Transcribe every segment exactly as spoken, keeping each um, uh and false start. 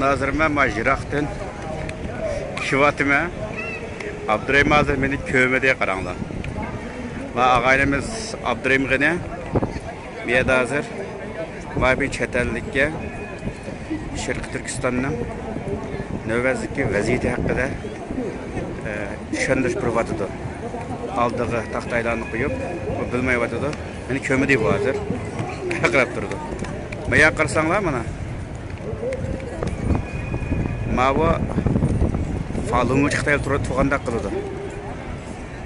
ھازىر مەن مانا يىراقتىن كېلىۋاتىمەن. ئابدۇرېھىم ھازىر مېنى كۆرمىدى، قاراڭلار. مانا ئاغايىنىمىز ئابدۇرېھىم غېنى بۇ يەردە ھازىر مانا بىر چەت ئەللىككە شەرقىي تۈركىستاننىڭ نۆۋەتتىكى ۋەزىيىتى ھەققىدە، ئە، چۈشەندۈرۈش بېرىۋاتىدۇ. ئالدىغا تاختايلارنى قويۇپ، ئۇ بىلمەيۋاتىدۇ. مېنى كۆرمىدى بۇ ھازىر. ۋارقىراپ تۇرىدۇ. مايا قارىساڭلار مانا. ماۋۇ فالۇنغۇچى خىتايلار تۇرۇپ تۇرغاندەك قىلىدۇ.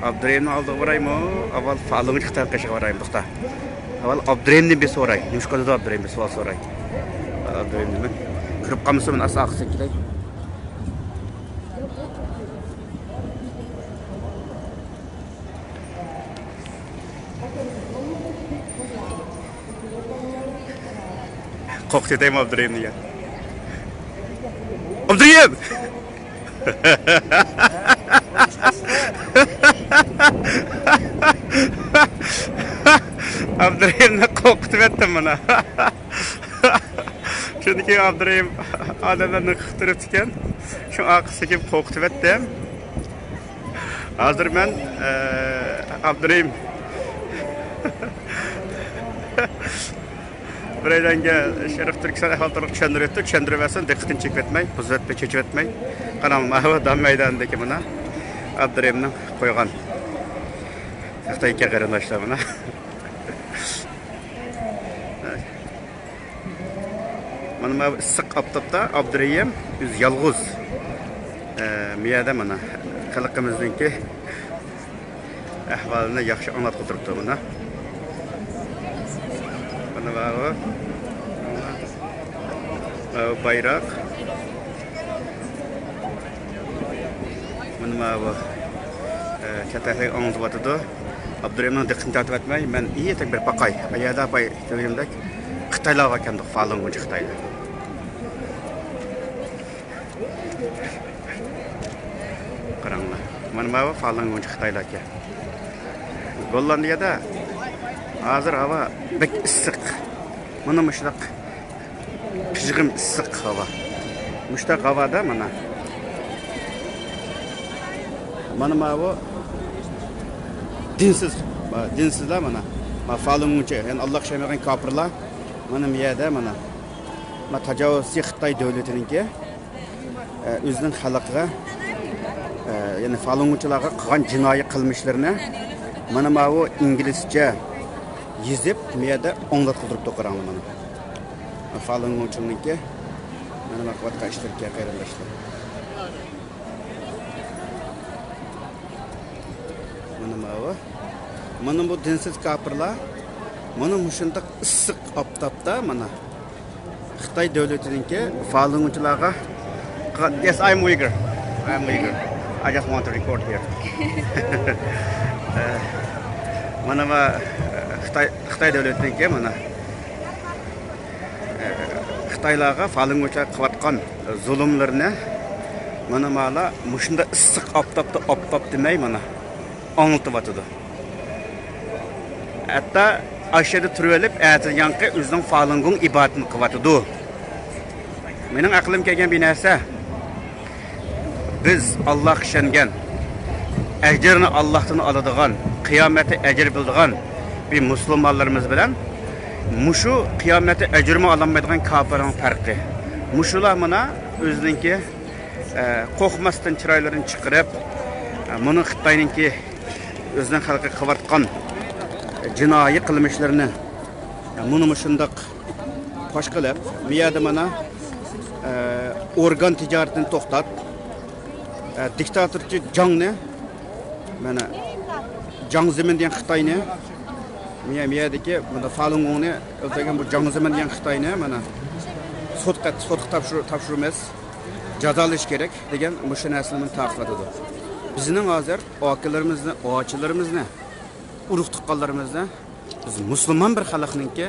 ئابدۇرېھىمنىڭ ئالدىغا بارايمۇ؟ ئاۋۋال فالۇنغۇچى خىتايلار قېشىغا بارايمۇ؟ توختا. ئاۋۋال ئابدۇرېھىمدىن بىر سوراي. نېمىشقا دېدى ئابدۇرېھىم؟ بىر سوئال سوراي. ئابدۇرېھىمدىن مەن كىرىپ قالمىسا، مەن ئاستا ئارقىسىدىن كېتەي. قورقۇتۇۋېتەيمۇ ئابدۇرېھىمنى يا؟ ئابدۇرېھىم! ئابدۇرېھىمنى قورقۇتۇۋەتتىم مانا. شۇنىڭ كېيىن ئابدۇرېھىم ئادەملەرنى قىقتۇرۇپتىكەن. شۇ ئارقىسىدىن كېلىپ قورقۇتۇۋەتتىم. ھازىر مەن، ئە، ئابدۇرېھىم بىرەيلەنگە شەرقىي تۈركىستان ئەھۋالى توغرىلىق چۈشەندۈرۈۋېتىپتۇ. چۈشەندۈرۈۋەرسۇن، دىققىتىنى چېكىۋەتمەي، بۇزۇۋەتمەي، چېچىۋەتمەي. قاراڭ، ماۋۇ دام مەيدانىدىكى مانا ئابدۇرېھىمنىڭ قويغان تاختايكەن قېرىنداشلار مانا. مانا، مانا ئىسسىق ئاپتاپتا ئابدۇرېھىم ئۆزى يالغۇز، ئە، مۇ يەردە مانا خەلقىمىزنىڭكى ئەھۋالىنى ياخشى ئاڭلاتقۇزۇپ تۇرۇپتۇ مانا. مانا ماۋۇ، ماۋۇ بايراق. مانا ماۋۇ، ئە، چەت ئەللىك ئاڭلىتىۋاتىدۇ. ئابدۇرېھىمنىڭ دىققىتىنى تارتىۋەتمەي، مەن ئېيتىپ بېرىپ باقاي. ئەيەردە ئاپاي دېگەندەك خىتايلار باركەندۇق، فالۇنغۇچى خىتايلار. قاراڭلار. مانا ماۋۇ فالۇنغۇچى خىتايلاركەن. گوللاندىيەدە ھازىر ھاۋا بەك ئىسسىق. مانا مۇشۇنداق پىژغىم ئىسسىق ھاۋا. مۇشۇنداق ھاۋادا مانا. مانا ماۋۇ دىنسىز، دىنسىزلار مانا. ما فالۇنغۇچى، يەنى ئاللاغا ئىشەنمىگەن كاپىرلار. مانا بۇ يەردە مانا. ما تاجاۋۇزچى خىتاي دۆلىتىنىڭكى، ئە، ئۆزىنىڭ خەلقىگە، ئە، يەنى فالۇنغۇچىلارغا قىلغان جىنايى قىلمىشلىرىنى مانا ماۋۇ ئىنگلىزچە يېزىپ، بۇ يەردە ئاڭلاتقۇزۇپ تۇرۇپتۇ، قاراڭلار مانا. فالۇنغۇچىنىڭكى مانا ما قىلىۋاتقان ئىشلىرىكەن قېرىنداشلار. مانا ماۋۇ. مانا بۇ دىنسىز كاپىرلار. مانا مۇشۇنداق ئىسسىق ئاپتاپتا مانا خىتاي دۆلىتىنىڭكى فالۇنغۇچىلارغا قىلغان. Yes, I'm Uyghur. I'm Uyghur. I just want to record here. ئە، مانا ما، ئە، خىتاي، خىتاي دۆلىتىنىڭكى مانا، ئە، خىتايلارغا فالۇنغۇچىلار قىلىۋاتقان زۇلۇملىرىنى مانا مالا مۇشۇنداق ئىسسىق ئاپتاپتا ئاپتاپ دېمەي مانا ئاڭلىتىۋاتىدۇ. ھەتتا ئاشۇ يەردە تۇرۇۋېلىپ، ئەتىگەنقى ئۆزىنىڭ فالۇنگوڭ ئىبادىتىنى قىلىۋاتىدۇ. مېنىڭ ئەقلىم كەلگەن بىر نەرسە، بىز ئاللاغا ئىشەنگەن، ئەجرىنى ئاللاھتىن ئالىدىغان، قىيامەتتە ئەجىر بىلىدىغان بىر مۇسۇلمانلىرىمىز بىلەن مۇشۇ قىيامەتتە ئەجرىمۇ ئالالمايدىغان كاپىرنىڭ پەرقى. مۇشۇلار مانا ئۆزىنىڭكى، ئە، قورقماستىن چىرايلىرىنى چىقىرىپ، ئە، مۇنۇ خىتاينىڭكى ئۆزىنىڭ خەلقىگە قىلىۋاتقان جىنايى قىلمىشلىرىنى، ئە، مۇنۇ مۇشۇنداق پاش قىلىپ، بۇ يەردە مانا، ئە، ئورگان تىجارىتىنى توختات، ئە، دىكتاتورچى جاڭنى، مانا، جاڭ زېمىن دېگەن خىتاينى، بۇ يەردىكى مانا فالۇنگوڭنى ئۆلتۈرگەن بۇ جاڭ زېمىن دېگەن خىتاينى مانا سوتقا، سوتقا تاپشۇر-، تاپشۇرىمىز، جازالاش كېرەك دېگەن مۇشۇ نەرسىنى مانا تارقىتىۋاتىدۇ. بىزنىڭ ھازىر ئاكىلىرىمىزنى، ئاچىلىرىمىزنى، ئۇرۇق تۇغقانلىرىمىزنى، بىز مۇسۇلمان بىر خەلقنىڭكى،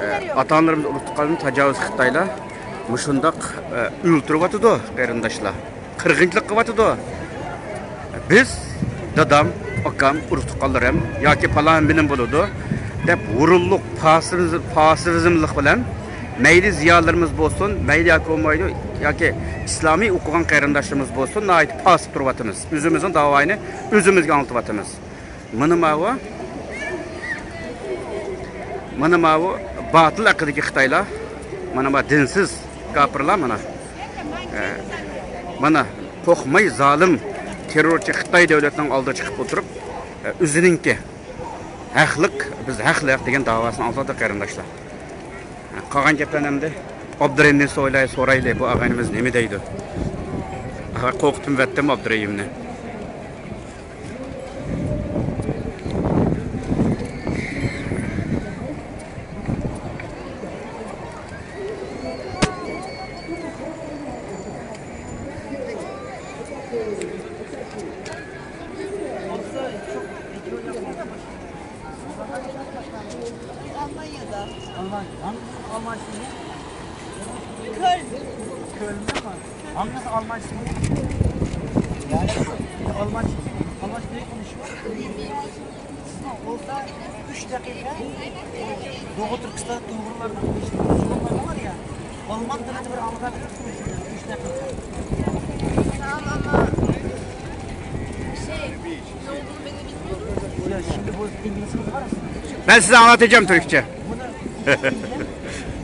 ئە، ئاتا-ئانىلىرىمىز ئۇرۇق تۇغقاننى تاجاۋۇز خىتايلار مۇشۇنداق، ئە، ئۆلتۈرۈۋاتىدۇ، قېرىنداشلار. قىرغىنچىلىق قىلىۋاتىدۇ. بىز، دادام، ئاكام، ئۇرۇق تۇغقانلىرىم ياكى پالان بىلىم بولىدۇ دەپ ھۇرۇنلۇق، پاسىۋىزم، پاسىۋىزملىق بىلەن مەيلى زىيالىيلىرىمىز بولسۇن، مەيلى ياكى بولمايدۇ، ياكى ئىسلامىي ئوقۇغان قېرىنداشلىرىمىز بولسۇن، ناھايىتى پاسىپ تۇرۇۋاتىمىز. ئۆزىمىزنىڭ داۋايىنى ئۆزىمىزگە ئاڭلىتىۋاتىمىز. مانا ماۋۇ، مانا ماۋۇ باتىل ئەقىدىدىكى خىتايلار، مانا ما دىنسىز كاپىرلار، مانا، ئە، مانا قورقماي زالىم تېررورچى خىتاي دۆلىتىنىڭ ئالدىغا چىقىپ ئولتۇرۇپ، ئە، ئۆزىنىڭكى ھەقلىق، بىز ھەقلىق دېگەن داۋاسىنى ئاڭلىتىۋاتىدۇ قېرىنداشلار. قالغان گەپلەرنى ئەمدى ئابدۇرېھىمدىن سورايلى، سورايلى، بۇ ئاغىنىمىز نېمە دەيدۇ؟ ئاغا، قورقۇتۇۋەتتىم ئابدۇرېھىمنى. Almanya'da. Alman, hangisi Alman şeyi? Köln. Köln'de mi? Hangisi Alman şeyi? Yani Alman şeyi, Alman şeyi konuşuyor. Sizin olsa üç dakika Doğu Türkistan Uygurlarının konuştuğu sorunları var ya, Alman dilini bir anlatabilir misiniz? Üç dakika. Tamam ama şey, ne olduğunu ben de bilmiyorum. Ya şimdi bu İngilizcemiz var aslında. Ben size anlatacağım Türkçe. Bunu,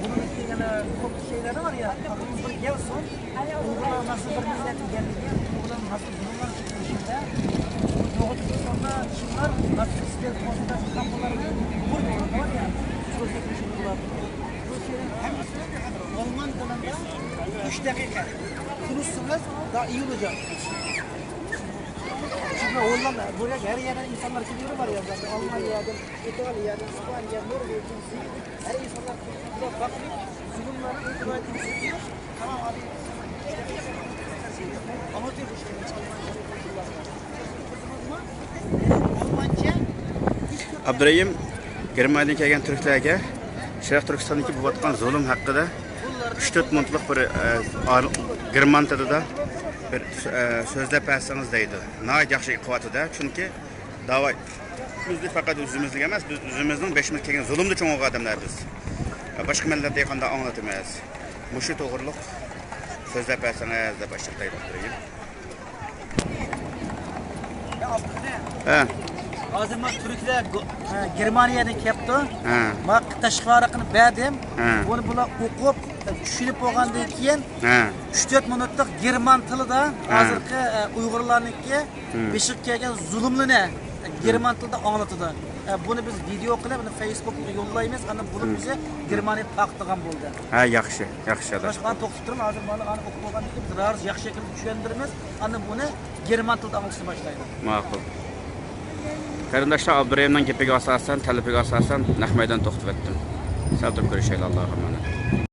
bunun için yani çok şeyleri var ya, aklımızda gelsin. Uygurlar nasıl bir millet geldi, Uygurlar nasıl durumlar çıktı şimdi. Doğu Türkistan'da kimler nasıl isteyen konusunda çıkan bunlar var ya, çözecek bir şey var. Bu şeylerin hepsi Alman dilinde üç dakika konuşsanız daha iyi olacak. Çünkü Hollanda, buraya her yerden insanlar geliyor var ya zaten. Almanya'dan, İtalya'dan, İspanya, Norveç, her insanlar burada bakıyor. Sunumları itibar ediyor. Tamam abi. Anlatıyor bu şeyleri. Almanca. ئابدۇرېھىم گېرمانىيەدىن كەلگەن تۈركلەرگە شەرقىي تۈركىستاندىكى بولۇۋاتقان زۇلۇم ھەققىدە ئۈچ تۆت مىنۇتلۇق بىر، ئە، ئار-، گېرمان تىلىدا بىر، ئە، سۆزلەپ بەرسىڭىز دەيدۇ. ناھايىتى ياخشى قىلىۋاتىدۇ. چۈنكى داۋا بىزنى پەقەت ئۆزىمىزنىڭ ئەمەس، بىز ئۆزىمىزنىڭ بېشىمىزغا كەلگەن زۇلۇمدا چوڭ بولغان ئادەملەر بىز. ئە، باشقا مىللەتلەرگە قانداق ئاڭلىتىمىز؟ مۇشۇ توغرۇلۇق سۆزلەپ بەرسىڭىز دەپ ئاشۇنداق دەيدۇ ئابدۇرېھىم. ھە. ھازىر مانا تۈركلەر گو-، ھە، گېرمانىيەدىن كەپتۇ. ھە. مانا تاشقى ۋاراقنى بەردىم. ھە. بۇنى بۇلار ئوقۇپ، چۈشىنىپ بولغاندىن كېيىن، ھە، ئۈچ تۆت مىنۇتلۇق گېرمان تىلىدا، ھە، ھازىرقى، ئە، ئۇيغۇرلارنىڭكى، ھە، بېشىغا كەلگەن زۇلۇملىرىنى، ئە، گېرمان تىلىدا ئاڭلىتىدۇ. ئە، بۇنى بىز ۋىدېئو قىلىپ، ئۇنى فېيسبۇكقا يوللايمىز. ئاندىن بۇنى، ھە، بىزگە گېرمانىيە تارقىتىدىغان بولدى. ھە، ياخشى، ياخشى ئاداش. باشقىنى توختىتىپ تۇرۇپ، ھازىر مانا ئانى ئوقۇپ بولغاندىن كېيىن بىز راھەت ياخشى شەكىلدە چۈشەندۈرىمىز. ئاندىن بۇنى گېرمان تىلىدا ئاڭلىتىشنى باشلايدۇ. ماقۇل. قېرىنداشلار، ئابدۇرېھىمنىڭ گېپىگە ئاساسەن، تەلىپىگە ئاساسەن، نەق مەيدان توختىۋەتتىم. سەل تۇرۇپ كۆرۈشەيلى، ئاللاغا ئامانەت.